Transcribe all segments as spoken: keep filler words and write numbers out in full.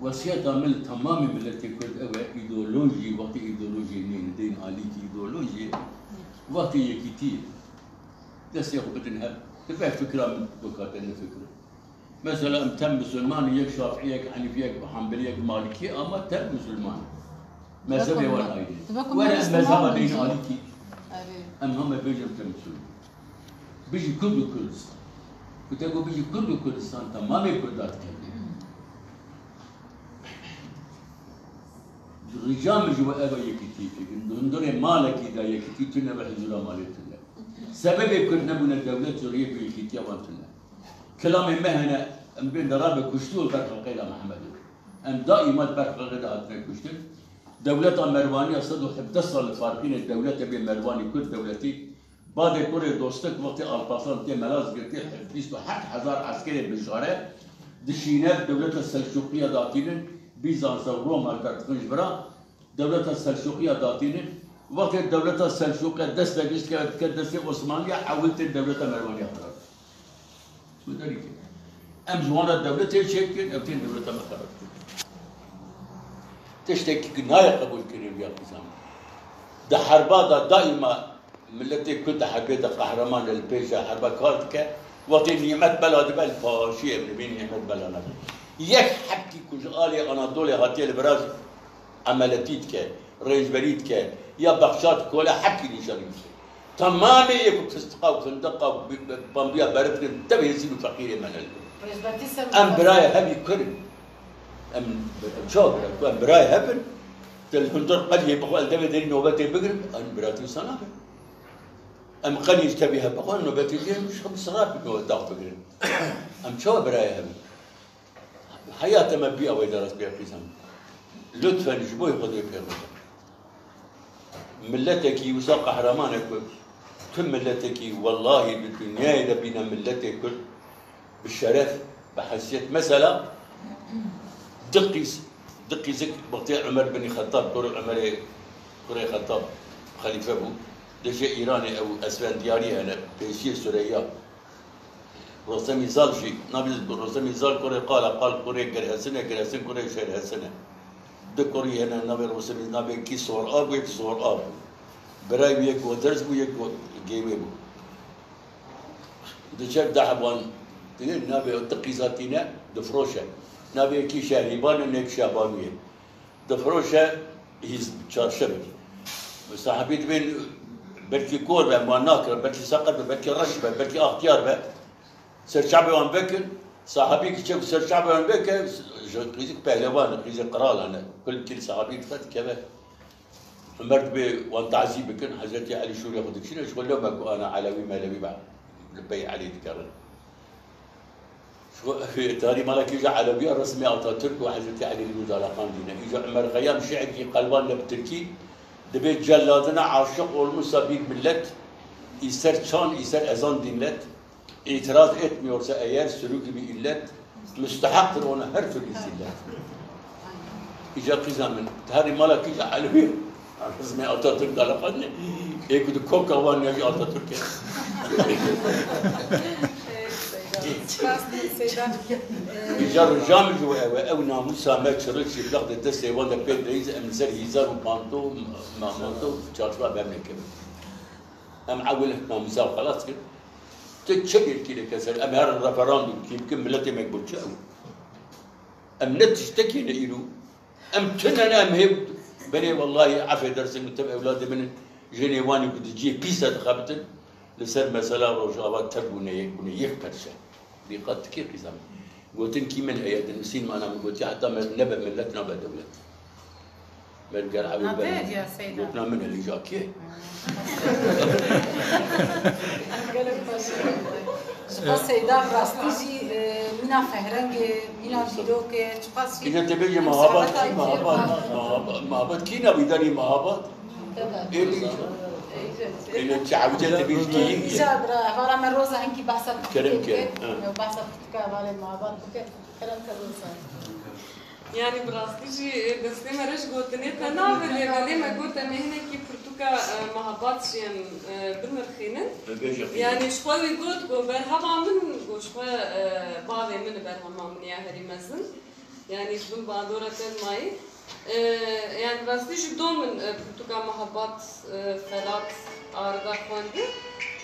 Wesiyeta min li temamê miletê Kurd ew e, îdeolojî, wextê îdeolojiyê neyne, deyne alîkî îdeolojiyê, wextê yekîtiyê. Destê xwe bidin hev, ti be fikra min bikate nefikir. Mesela em tem misilman, yek şafî, yek henîfî, yek hanbelî, yek malikî, ama tem misilman. Mezhebê wan ayrı. Were em mezheba deyne alîkî. Em heme bêjin tem misilman. Bijî Kurd û Kurdistan. Ku te got bijî Kurd û Kurdistan, temamê Kurda dikeve. Rica min ji we ev e, yekîtî fikirin. Di hundirê malekî de yekîtî tune ve, hizûra malê tune. Sebebê Kurd nebûne dewlet ji rêyê ku yekîtiya wan tune. Kilamê me hene, em bên de rabe kuştî û li ber xelqê de Mehemedê. Em daîma di ber xelqê de hatine kuştin. Dewleta Merwanî ya sed û hevdeh sal li farqînê dewlete bê Merwanî Kurd dewletî. Badê kurê Dostik wextê Alparslan tê Melazgirtê bîst û heft hezar eskerê bijare dişîne, dewleta Selçûqiya datînin, Bîzansa û Roma li ber dixin ji vira, dewleta Selçûqiya datînin. Wextê dewleta Selçûqiya dest vegişt dike, dike destê Osmanliya, ewil tê dewleta Merwaniya xirab. Wê derî kir. Em ji wan re dewletê çêdikin, ew tên dewleta me xerab kir. Tiştekî ku nayê qebûlkirin ya qîzan. Di herba de daîma miletê Kurd di herbê de qehreman e, li pêşa herba kar dike. Wextê nîmet bela dibe, li paşiyê em dibînin nîmet bela nebe. Yek hebkî ku ji alê Anadolê hatiye li vira emeletî dike, rêncberî dike, ya bexçat kole hekî nîşanî bike. Temamê yê ku fistiqa û findiqa û bi-, bi-, bambiya berê bikin, tevê hêzîn û feqîrê me ne li vir. Em birayê hev î Kurd in. Em, em çawa bira? Ku em birayê hev in, te li hundir qeliyê bixwe li devê derî nobetê bigirin, em biratî wisa nabe. Em qeliyê ji tevî hev bixwe, nobetê dî em ji xwe bi sirat bi nobet dax bigirin. Em çawa birayê hev in? Heyata me bî awê de rast bê qîzan. Lütfen ji bo Xwedê pê xwe de. Miletekî wisa qehreman e ku tu miletekî, wellahî di dinyayê de bîne miletê Kurd bi şeref, bi heysiyet. Mesela di qîz, di qîzik wextê Umer bin Xettab, kurê Umerê, kurê Xettab xelîfe bû. Dê jê Îranê ew Esfendiyarî hene, pêşiyê Sureyya. Rostemî Zal jî, navê Rostemî Zal kurê Qal e, Qal kurê Girhesin e, Girhesin kurê Şêrhesin e. Du kurî hene navê Rostemî, navê kî Sorab bû, yek Zorab bû. Birayê wî yek Goderz bû, yek Go-, Gêwê bû. Di çev deh wan, navê di qîza tîne, difiroşe. Navê yekî Şehrîban e, yek Şabanû ye. Difiroşe hîz çarşevekî. Sahabî dibên belkî kor be, ma nakir, belkî seqet be, belkî reş be, belkî axtiyar be. Ser çavê wan vekin, sahabî ki çev ser çavê wan veke, ji qîzik pehlewan, qîzik qral hene. Kul kil sahabî dike dikeve. Umer dibê wan tazî bikin, Hezretî Elî şûrê xwe dikişîne, ji xwe lewme ku ana Elewî melewî be. Li pey Elî dikerin. Ji xwe, tarî mala kîja Elewî ya resmê Atatürk û Hezretî Elî li Gudalaxan dîne. Îja Umer Xeyam şi'rkî qelban de bi Tirkî dibê celladına aşık olmuşsa bir millet, ister çan, ister ezan dinlet, itiraz etmiyorsa eğer sürü gibi illet, müstehaktır ona her türlü zillet. Îca qîza min, tarî mala kîja Elewî. Resmê Atatürk de laqandê. Ê ku di koka wan ya jî Atatürk e. Spas, Seyda. Îcar ricam ji we ew e, ew namûsa me çiril şîflax di destê wan de pê dirêj, em li ser hîzar û panto, ma-, manto, çarşiva bem nekevin. Em ewil namûsa xelas kir. Tu çi lêkî lê keser? Em herin referandum kî bikin, miletê me bo çi ew? Em ne tiştekî ne îro. Em tune ne, em hê belê wellahî efê dersin ku tev ewladê min in, jinê wan ê ku di cihê pîs de dixebitin, li ser mesela Rojava tev bûne yek, bûne yek perçe. Dîqat dikî qîza min. Gotin kî min heye, di nivîsîn mana min gotiye, heta me nebe millet nabe dewlet. Merger ew Na ben. Te diya Seyda. Gotina min e, lîja kê? Gelek xweş. Ji xwe Seyda rastî jî, e, mîna fehrengê, mîna dîrokê, çiqas jî. Îca te bêjî mehabat kî, mehabat, mehabat, mehabat kî navî danî mehabat? Ê lîja. Ê lîja çi ewce te bêjî kî? Îca bira, hevala me roza hinkî behsa Kerem ke. Kerem ke. Ha. Behsa pirtûka hevalê mehabat bike. Kerem ke roza. Yanî bi rastî jî, e, destê me re ji gotinê te nabe, lê belê me got em ê hinekî pirtûka, e, mehabat jî em, e, binirxînin. Yanî ji xwe wî got, got berhema min, got ji xwe, e, bavê min berhema min ya herî mezin. Yanî ji bin bandora te mayî. E, yanî rastî jî do min, e, pirtûka Mehebat, e, Felat arda xwendin.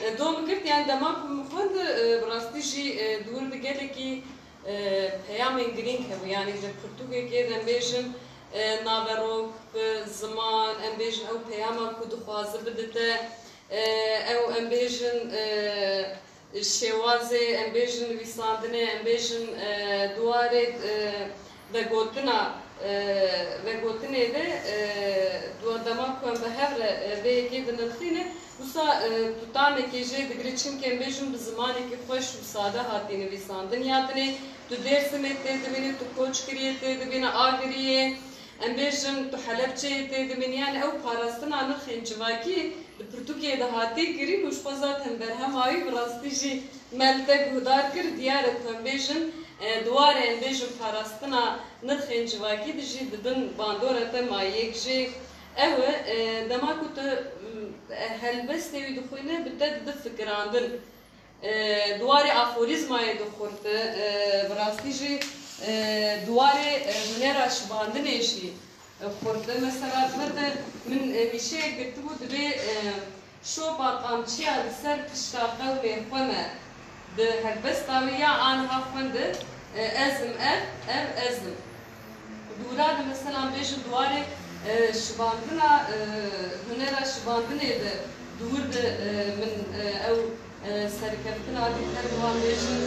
E, do min girt, yanî dema ku min xwend, e, bi rastî jî, e, di wir de gelekî, e, peyamên girîng hebû. Yanî ji pirtûkekê de em bêjin, e, naverok, bi ziman, em bêjin ew peyama ku dixwaze bidite, e, ew em bêjin, e, şêwazê, em bêjin nivîsandinê, em bêjin, e, di warê, e, vegotina, e, vegotinê de, e, di dema ku em bi hev re, e, vê yekê dinirxîne, wisa, e, tu tamekê jê digre, çimkî em bêjin bi zimanekî xweş û sade hatî nivîsandin. Ya dinê tu Dêrsimê tê dibînî, tu Koçgiriyê tê dibînî, Agiriyê, em bêjin tu Helebçeyê tê dibînî, yanî ew parastina nirxên civakî di pirtûkê de hatî kirîn û ji xwe zaten berhema wî bi rastî jî me li te guhdar kir, diyar e ku em bêjin, e, di warê em bêjin parastina nirxên civakî de jî di bin bandora te mayiyek jê ew e, e, dema ku tu, m, e, helbestê wî dixwîne, bi te dide fikirandin. E, di warê aforîzmayê de xurt e, e, bi rastî jî, e, di warê, e, hunera şibandinê jî, e, xurt e. Mesela, di vir de min, e, nîşeyek girtibû, dibê, e, şopa qamçiya li ser pişka qewmê xwe me di helbesta wî ya aniha xwend e, e, ez im ev, ev ez im. Dûra de mesela bêjin di warê, e, şibandina, e, hunera şibandinê de di wir de, e, min, e, ew, e, serkeftina dît her wiha bêjin,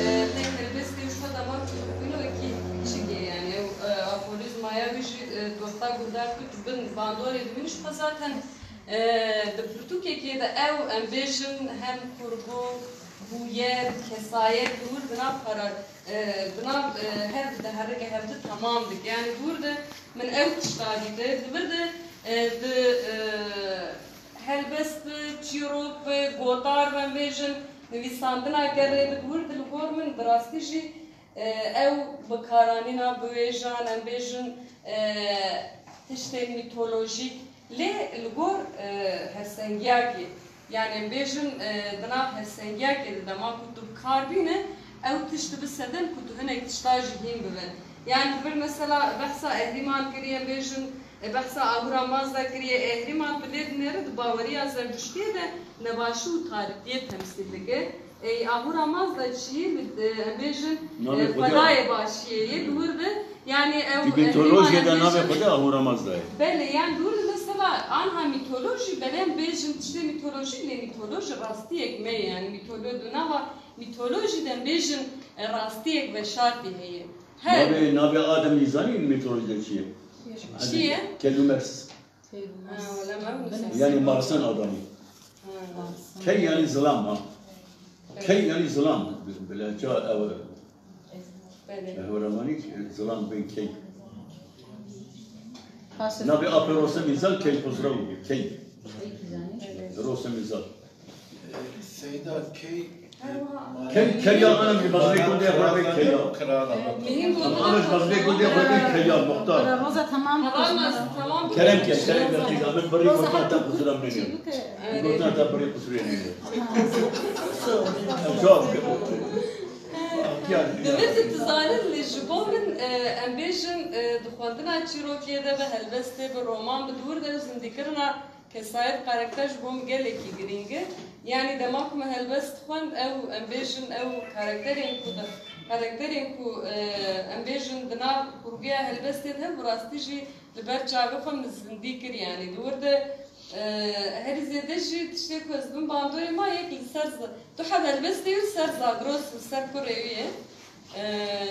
e, ne helbestê wî xwe dema ku dixwîne wekî çikê, yanî ew, e, aforîzmaya wî jî, e, dosta guhdar kir, tu bin bandorê dibînî ji xwe zaten, e, di pirtûkekê de ew em bêjin hem kurgo, bûyer, kesayet di wir di nav para E, di nav, e, hev diherike, hev di temam dike. Yanî di wir de min ew tişta dîte. Di vir de, e, di, e, helbest bi, çîrok bi, gotar bi, em bêjin, nivîsandina gerê bi, di wir de li gor min bi rastî jî, e, ew bikaranîna biwêjan, em bêjin, e, tiştên mîtolojîk, lê li gor, e, hevsengiyakê. Yanî em bêjin, e, di nav hevsengiyakê de dema ku tu bi kar bîne, ew tişt dibe seden ku tu hinek tişta jî hîn bibe. Yanî li vir mesela behsa Ehrîman kiriye, em bêjin, e, behsa Ahura Mazda kiriye. Ehrîman tu lê dinêre di baweriya Zerduştiyê de nebaşî û tarîtiyê temsîl dike. Ey, Ahura Mazda çi ye? Li, e, em bêjin, Navê e, Xwedê Xwedayê başiyê ye, di wir de. Yanî ew, Di e, mîtolojiyê de navê Xwedê Ahura Mazda ye. Belê, yanî di wir de mesela anha mîtolojî, belê em bêjin tiştê mîtolojî, lê mîtolojî rastiyek me ye. Yanî mîtolo-, di nava mîtolojî de em bêjin, e, rastiyek veşartî heye. Her Navê, navê Ademî zanîn mîtolojide çi ye? Çi ye? Kelûmers. Ha, wele me wisa. Yanî Marsin Ademî. Ha. Key yanî zilam ha. Key yanî zilam. Bi, bi lehça ew. Belê. Hewramanî zilam bên key. Navê apê Rosemî Zal Key Xuzrew bû. Key. Belê. Rosemî Zal. Seyda, key, Key, keya, ana ji mezlê gundê xwe bê keya. Ana ji mezlê gundê xwe bê keya, muxtar. Roza, tamam. Kerem ke, kerem ke, qîza min birî gotina te qusura nêne. Gotina te birî qusura nêne. Em çawa bikin? Di vir de tu zanin, lê ji bo min, e, em bêjin, e, di xwendina çîrokê de be, helbestê be, roman be, di wir de zindîkirina kesayet, karakter ji bo min gelekî girîng e. Yanî dema ku me helbest dixwend, ew, em bêjin, ew karakterên ku de, karakterên ku, e, em bêjin di nav kurguya helbestê de, bi rastî jî li ber çavê xwe min zindî kir. Yanî di wir de, e, herî zêde jî tiştê ku ez bin bandorê ma yek li ser zi-, tu hev helbestê wî ser Zagros, li ser kurê wî ye. E,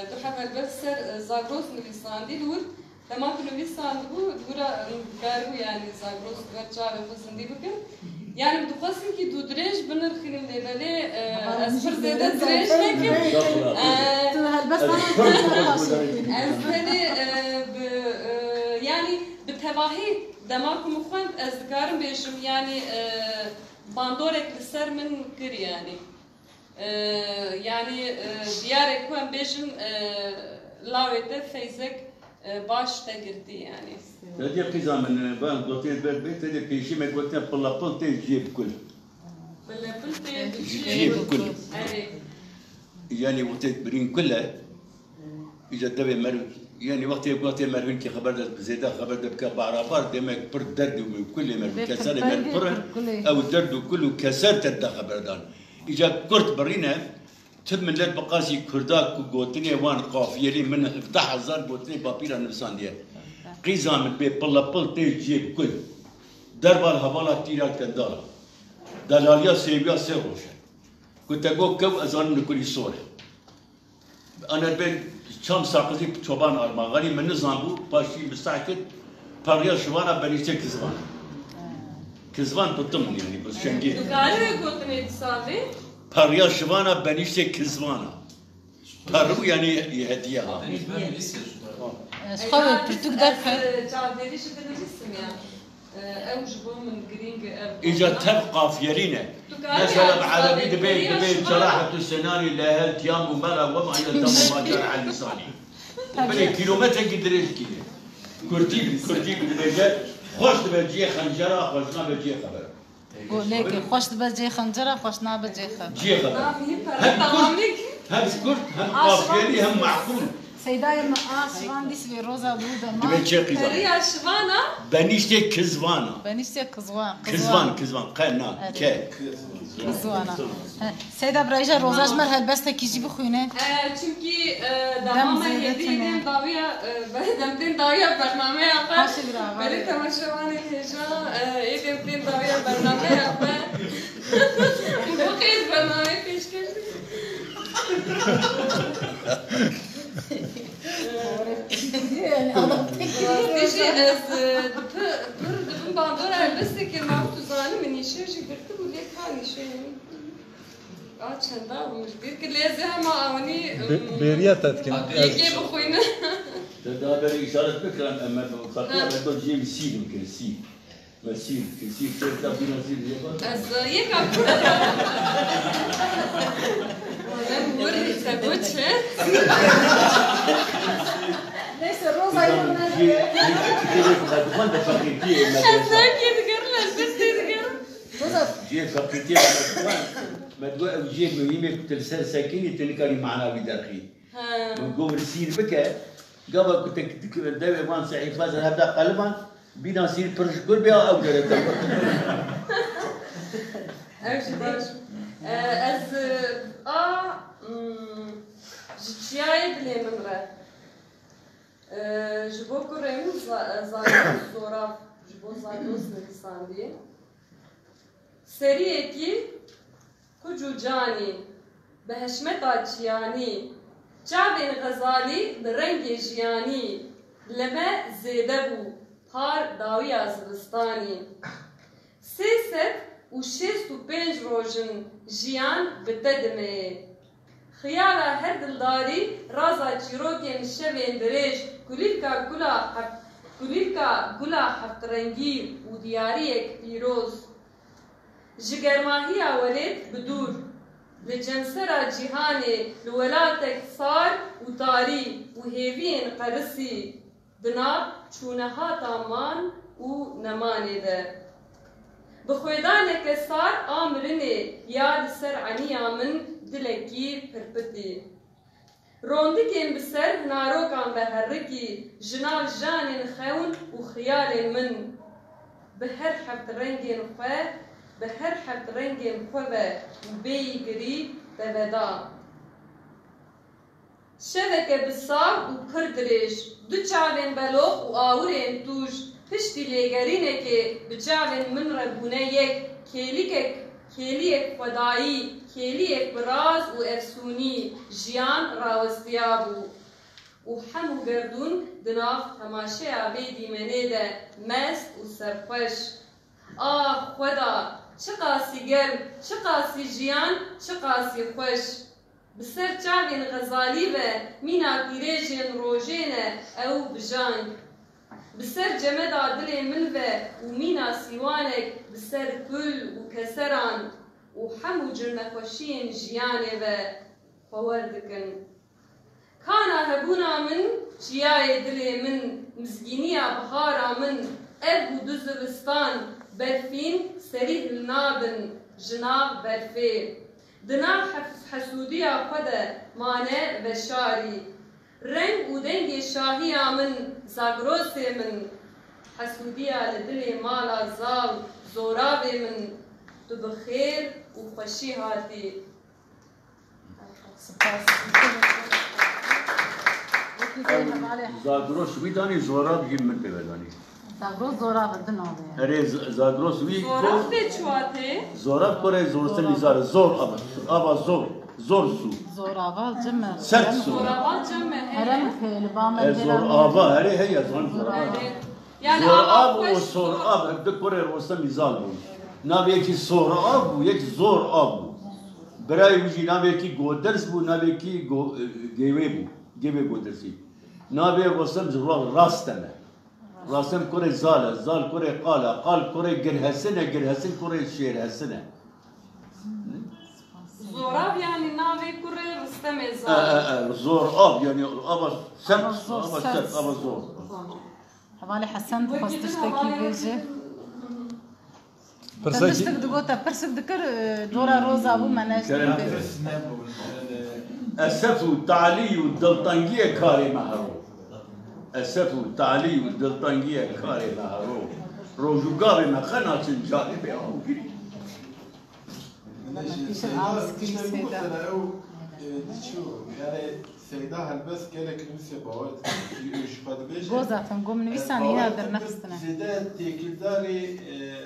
tu hev helbest ser, e, Zagros nivîsandî li wir. Dema ku nivîsandibû, dûra, em, dikaribû, yanî Zagros li ber çavê xwe zindî bikin. Yanî dixwestin kî dû dirêj binirxînim lê belê, e, ez pir zêde dirêj nekim. E, Tu helbest ez belê, e, bi, e, yanî bi tevahî dema ku min xwend ez dikarim bêjim, yanî, e, bandorek li ser min kir yanî. E, yanî, e, diyar e ku em bêjin, e, lawê te feyzek, e, baş te girtî yanî. Te dê qîza min, e, ben gotê ber bê, te dê pêşî me gote pilepil tê jê bi kul. Pilepil tê jê bi kul. Erê. Yanî wextê birîn kul e, îca devê meriv Yanî wextê, wextê merhûnkî xeber de, zêde xeber de bike barabar, demek pir derd û kulê merhûn, keserê merhûn pir in. Ew derd û kul û keser te dide xeber dan. Îca kurt birîne, tu millet bi qasî kurda ku gotinê wan qafiyelî min hevdeh hezar gotinê bapîra nivîsandiye. Qîza min bê pilepil tê ciyê kul. Derba li hevala tîra kendala. Delaliya sêwiya sê roj e. Ku te got kew, ez zanim li kulî sor e. Ana ben çam sakızî çoban armağanî min nizan bû, paşî min seh kir, parya şivana benîşte kizvan. Kizvan bitim yani, bu şengî. Tu karî wê gotinê dîsa vê? Parya şivana benîşte kizvana. Parû yani hediye ha. Ji xwe wê pirtûk derxe. Ez, e, çavdêrî jî dinivîsim ya. Ew ji bo min girîng e, ev. Îca tev qafiyelî ne. Mesela bi erebî dibê, dibê cerahetu senanî lehel tiyam û mera wema yeltemu ma cerahe lisanî. Binê kîlometrekî dirêj kîne. Kurdî, kurdî dibêje, xweş dibe cihê xencera, xweş nabe cihê xebera. Golekê xweş dibe cihê xencera, xweş nabe cihê xebera. Cihê xebera. Hem kurt, hem kurt, hem qafiyelî, hem maqûl. Seydayê me a şivan dîs vê roza dû de ma. Dibe çê qîza. Periya şivana. Benîştê kizvana. Benîştê kizvan. Kizvan, kizvan. Qe na. Ke. Kizvana. He. Seyda bira, îja roza ji me helbestekî jî bixwîne. E, çimkî, e, dema me hêdî êdên dawiya, e, dem tên dawiya bernameya xwe. Belê temaşevanên hêja, e, êdên tên dawiya bernameya xwe. Û bi qeyd bernameyê pêşkêş dikim. Rastî jî ez, e, di pir, pir di bin bandora helbestekê ma tu zanim min nîşe jî girtibû lê ka nîşeyê min. A çenda bû min ji bîr kir lê ez ê hema awenî, Bê-, em, bêriya te dikim. Yekê bixwîne. Te daha berê îşaret bikirin, em, em, xatiya me got cihê min sîr bikin, sîr. Me sîr, sîr, sîr, sîr, sîr, sîr, sîr. Ez, e, yeka kur. Em wir te got çi? Neyse, Roza yoluna. Cihê, cihê, cihê, cihê, me dixwend de feqîrtiyê, me. Ez nekê digerim, ez bir şey digerim. Cihê feqîrtiyê me dixwend. Me digot ew cihê muhîmê ku tu li ser sekinî, tu nikarî mana wî derxî. He. Min got, vir sîr bike. Gava ku te dewê van sehîfa zer hevda qeliban, bîna sîr pir ji gur bê, ew dere te. Ew jî baş. E, ez, e, a, mm, ji çiyayê dilê min re. E, ji bo kurê min za-, e, Zadoz Zorav, ji bo Zadoz nivîsandiye. Seriyekî quc û canî, bi heşmeta çiyanî, çavên Xezalî bi rengê jiyanî, li me zêde bû par dawiya zivistanî. Sê sed û şêst û pênc roj in jiyan bi te dimeyê. Xiyala her dildarî raza çîrokên şevên dirêj, kulîlka gula heft-, kulîlka gula heftrengî û diyariyek pîroz. Ji germahiya welêt bi dûr, li cemsera cîhanê, li welatek sar û tarî û hêviyên qerisî, di nav çûnehata man û nemanê de. Bi xwêdaneke sar a mirinê ya li ser eniya min dilekî pirpitî. Rondikên bi ser hinarokan ve herikî ji nav janên xewn û xiyalên min. Bi her heft rengên xwe, bi her heft rengên xwe ve û bêyî girî te veda. Şeveke bi sav û pir dirêj, du çavên belox û awirên tûj, piştî lêgerînekê bi çavên min re bûne yek, kêlîkek, kêliyek xwedayî, kêliyek bi raz û efsûnî jiyan rawestiyabû û hemû gerdûn di nav temaşeya vê dîmenê de mest û serxweş. Ax Xweda, çiqasî germ, çiqasî jiyan, çiqasî xweş! Bi ser çavên Xezalî ve mîna pîrêjên rojê ne ew bijang. Bi ser cemeda dilê min ve û mîna sîwanek bi ser kul û keseran û hemû cirnexweşiyên jiyanê ve xwe wer dikin. Kana hebûna min, çiyayê dilê min, mizgîniya bihara min, ev bû du zivistan, berfîn, serî hilnabin ji nav berfê. Di nav hef-, hesûdiya xwe de mane veşarî. Reng û dengê şahiya min, Zagrosê min, hesûdiya li dilê mala Zag, Zoravê min, tu bi xêr û xweşî hatî. Spas. Wekî vê hevalê Zagros wî danî, Zorav jî min pê ve danî. Zagros Zorav di navê ye. Erê, Z-, Zagros wî Zorav tê çi watê? Zorav kurê zor Zorav. Semîzar, zor av, ava zor, zor su. Zorava cem e. Sert su. Zorava cem e, Herem heye. Xêli ba me E, zor ava, herê heye, zor Zor ava. Erê. Yani Zor ava av û xweş, sor zor. Av, hevdu kurê Rostem Îzal bûn. Nav yekî sor av bû, yekî zor av bû. Birayê wî jî navê yekî Goders bû, navê yekî Go-, e, Gêwê bû. Gêwê Godersî. Navê Rostem ji Ro-, Rastem e. Rastem kurê Zal e, Zal kurê Qal e, Qal kurê Girhesin e, Girhesin kurê Şêrhesin e. Zorav yani navê kurê Ristemê E, Zal e, e. E, zor av yani ava sert, Ava zor, ava sert. Sert, ava zor. Tamam. Hevalê Hesen dixwest tiştekî bêje. Te Pirsakî tiştek digot, te pirsik dikir, e, dora roza bû me neşt. Kerem. Esef û talî û diltengiyê karê me hero. Esef û talî û diltengiyê karê me hero. Roj û gavê me qe naçin canê bê awgirî. Min jî Seyda tiştek bigotine ew, e, diçû, yani Seyda helbest gelek nivîsê bawer dike. Ji xwe dibêje. Go zaten, go min nivîsan, e, yine bawer dernexistine. Zêde têkildarî, e,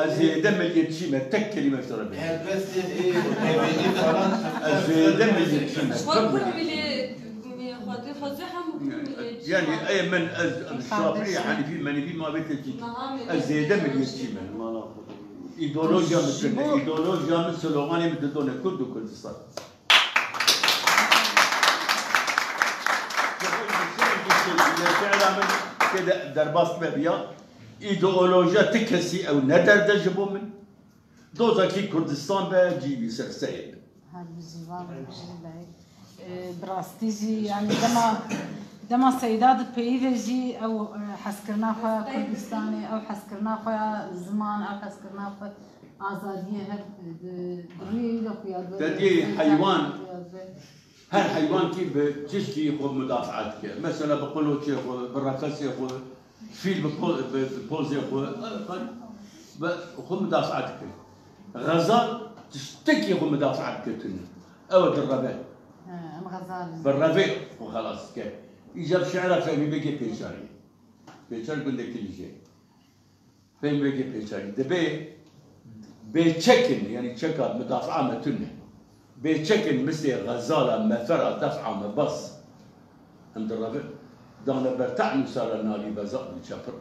Ez zêde miliyetçî me, tek kelîme ji te re bêjim. Helbestê ê evînî falan. Ez zêde miliyetçî me. Xwe kur milê-, xwe dê xwezê hemû kur miliyetçî Yani, me. Ê min, ez, em Şafî, Henîfî, Menîfî, ma vê tê çî. Ez zêde miliyetçî me. Îdeolojiya min tune, îdeolojiya min, sloganê min didone Kurd û Kurdistan. Şiira min tê de derbas me biya. Îdeolojiya ti kesî ew ne derd e ji bo min. Doza kî Kurdistan be, cî wî ser serê min. Her bijî, va bijî lay. E, bi rastî jî, yani dema, dema Seyda di peyî ve jî ew, e, hezkirina xwe ya Kurdistanê, ew hezkirina xwe ya ziman, ew hezkirina xwe azadiyê her di, di rûyê wî de xuya dibê. Te diyê heywan. Her heywankî bi tişkî xwe mudafaa dike. Mesela bi qoloçê xwe, bi reqesê xwe, fîl bi po-, bi, bi pozê xwe, bi xwe mudafaa dike. Xezal tiştekî xwe mudafaa dike tune. Ew direve. He, em xezal in. Bi revê xwe xelas dike. Îcar şiira Fehmî Begê Pêçarî. Pêçar gundê Kilîjê. Peyvekê pêçerî dibe bê çekin, yani çeka mudafaa me tune. Bê çekin misê xezala mefera def'a me bas. Em direvin. Dane ber te'nû sara nalî bezaq bi çepir.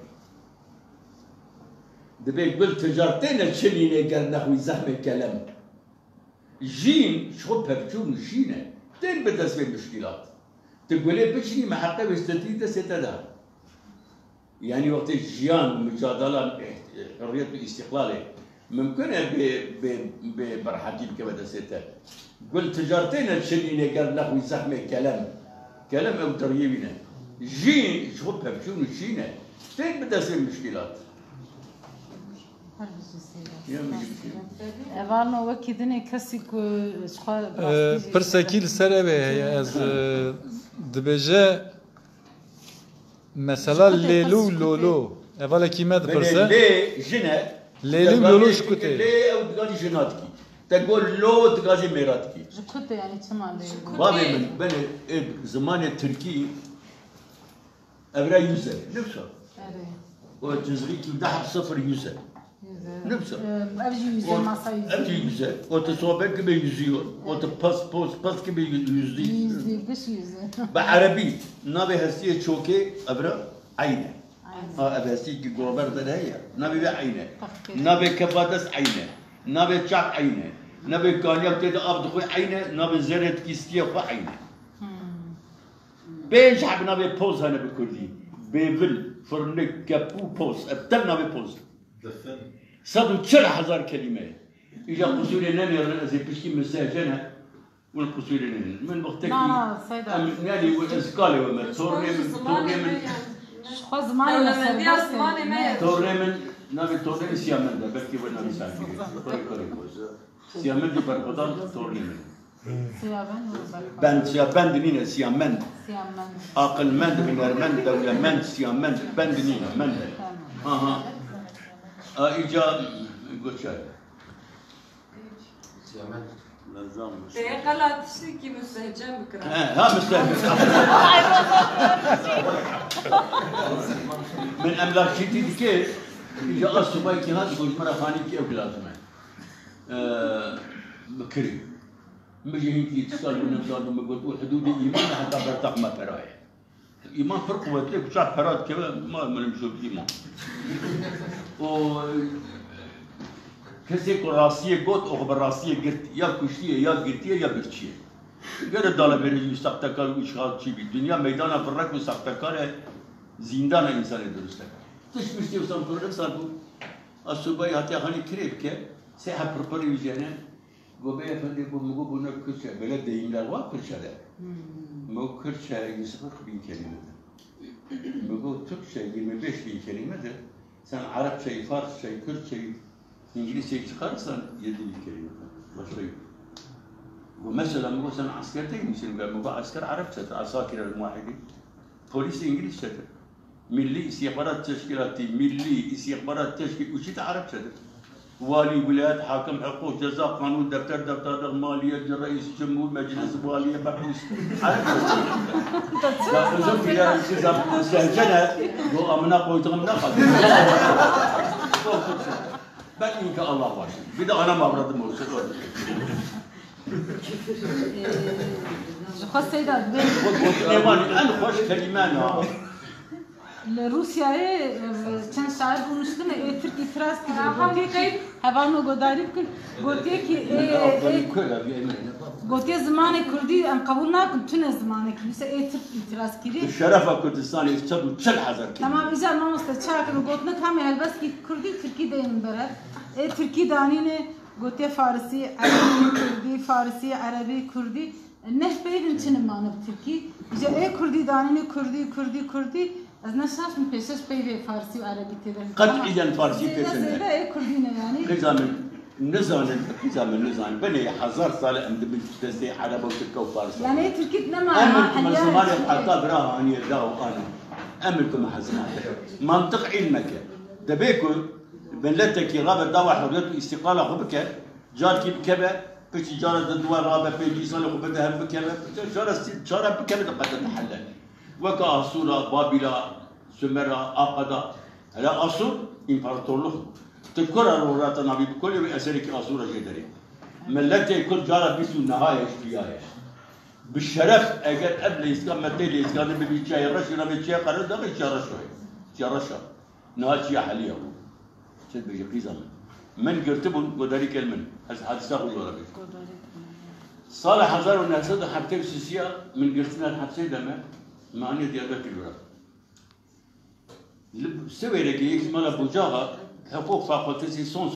Dibe gul ticar têne çilînê ger nexwî zehmê kelem. Jîn ji xwe pevçûn û şîn e. Tên bi dest vê muşkîlat. Tu gulê biçinî, meheqe wê stetî destê te de. Yani wextê jiyan, mucadela, hurriyet û îstîqlalê mimkun e bê, bê, bê berhetî bikeve destê te. Gul ticar têne çilînê ger nexwî zehmê kelem. Kelem ew diriyê wî ne. Jîn ji xwe pevçûn û şîn e. Tên bi destê muşkîlat. Her bijî Seyda. Ya, spas bijî. Evalno wekî dinê kesî ku ji xwe Ee, rastî jî pirsekî li ser ev ê heye. Ez, e, dibêje mesela Ji xwe te lêlû û kes ji xwe lolo. Te. Evalekî me Belê dipirse. Lê jin e. Lêlû û lolo ji ku tê? Lê ew diganî jina dikî. Te got lo diganî mêra dikî. Ji ku tê yani çima lê? Ji ku Bavê tê? Min, belê, ê, zimanê tirkî Evra yüz e. Ne wisa? Erê. O cizgî ki daha sıfır yüz e. Yüz e. Ne wisa? Em, ev jî yüz e, O, masa yüz e. Ev jî yüz e. O te sohbet gibi yüzüyor. O te pas, pos, pas gibi yüz, yüzdü. Yüzdü, biş yüz e. Bi erebî, navê hestiyê çokê evra eyn e. Eyn e. Ha, ev hestiyê ki gover de heye. Navê ve eyn e. Tahkir. Navê kefa dest eyn e. Navê çap eyn e. Navê kaniya tê de av dixwe eyn e. Navê zerê dikî stiyê xwe eyn e. Hmm. Pênc heb navê poz hene bi kurdî. Bêvil, firnik, kepû, poz. Ev tev navê poz. Difin. Sed û çil hezar kelîme ye. Îja qusûrê nenêrin, ez ê piştî min sehcene, win qusûrê nenêrin. Min wextekî Na, na, Seyda. Em, yani, win ez kalê we me, tornê min, tornê min, Ji xwe zimanê me Dewlemendiya serbest e. Zimanê me ye. Tornê min, navê tornê min Siyamend e, belkî we navê Sahibî. Kurê, kurê, kurê. Siyamendê berxwedan tornê min. Siyabend û berxwedar. Bend, siyabend nîne, siyamend. Siyamend. Aqilmend, hunermend, dewlemend, siyamend, bend nîne, mend e. Tamam. Aha. A, îca goçer. Siyamend. Lazam. Te qala tiştekî mistehcen bikira. He, ha, mistehcen. Min emlakçîtî dike, îca a subaykî hat, got, ji me re xanîkî ew lazim e. Ee, bikirî. Min jî hinkî îtîsal bû, nemzar bû, min got, û hidûdê îman e, heta berteq me pera ye. Îman pir quwetli, ku çax pera dikeve, ma min mijûl îman. Û kesê ku rastiyê got, û bi rastiyê girt, ya kuştiye, ya girtiye, ya birçiye. Gere dalebêrê wî sextekar û îşxalçî bî. Dinya meydana birek û sextekar e, zîndana însanê dirust e. Tişt wî sê û sed û pêncî sal bû. A subayî hatiye xanî kirê bike, sê heb pirpirî wî jene. Go bê efendê, go min got, bo ne Kürtçe, böyle deyimler var Kürtçe'de. Hmm. Min got, Kürtçe yüz kırk bin kelime de. Min got, Türkçe yirmi beş bin kelime de. Sen Arapçayı, Farsçayı, Kürtçeyi, İngilizceyi çıkarırsan yedi bin kelime de. Başka yok. Go mesela, min got, sen asker değil misin? Min got, asker Arapçadır. Asakir el muahidi. Polis İngilizcedir. Milli İstihbarat Teşkilatı, Milli İstihbarat Teşkilatı, üçü de Arapçadır. Vali, vilayet, hakim, hukuk, ceza, kanun, defter, defterlik, maliyet, reis, cumhur, meclis, valiye, mebus. Arapça. Ya özür dilerim, siz yaptınız, sence ne? Bu amına koyduğum ne kadar? Ben inşallah başım. Bir de anam avradım olsun. Ji xwe seyda dibê. Gotinê wan en xweş kelîme ne. Li Rûsyayê, e, çend şair rûniştine, ê Tirk îtiraz kiriye. Gotiye ki, hevalno godarî bikin. Gotiye ki, ê, ê, gotiye zimanê Kurdî em qebûl nakin, tune zimanekî. Wisa ê Tirk îtiraz kiriye. Bi şerefa Kurdistanê çend û çil hezar kelîme. Tamam, îcar mamoste çakin gotinek hemê helbestkî Kurdî, Tirkî deynin bere. Ê Tirkî danîne, gotiye Farisî, Erebî, Kurdî, Farisî, Erebî, Kurdî. Neh peyvên çi ne mane bi Tirkî? Ji ê Kurdî danîne Kurdî, Kurdî, Kurdî. Ez ne şaş min pêşeş peyvê Farsî û Erebî tê de. Qet'îyen Farsî pêşe ne. Zêde ê Kurdî ne yanî. Qîza min nizanin, qîza min nizanin. Binê hezar sal e em dibin destê Ereba û Tirka û Farsa. Yanî ê Tirkî ne mane. Em ha, min heliya zimanê heta bira haniye da û ana. Em min tu me hezimate. Mantiq îlmek e. Dibê ku miletekî rabe dawa hurriyet û îstîqlala xwe bike, Carkî bikeve, piçî cara di duwa rabe, pêncî salê xwe bide hev bikeve, cara sî-, cara bikeve de qede dihele. Weke Asûra, Babîla, Sumera, Aqada, hele Asûr împaratorluk. Ti kura rûrata navî bi kolê wê eserekî Asûra jê derê. Miletê Kurd cara bîst û neha ye, ji duya ye. Bi şeref eger ev leyîska me tê leyîska de bibî çiyayê reşî, navê çiya qere daxê çiya reşo ye. Çiya reşa. Niha çiya heliya bû. Çi dibêje qîza min? Min girtibûn, godarî kel min. Ez hadisa xwe jora bêjim. Godarî kel min. Sala hezar û neh sed û heftê û sisiya min girtine hepsê de me, me aniye Diyarbekir bira. Li Siwêrekê yek ji mala Bucaxa, heqûq fakultesî son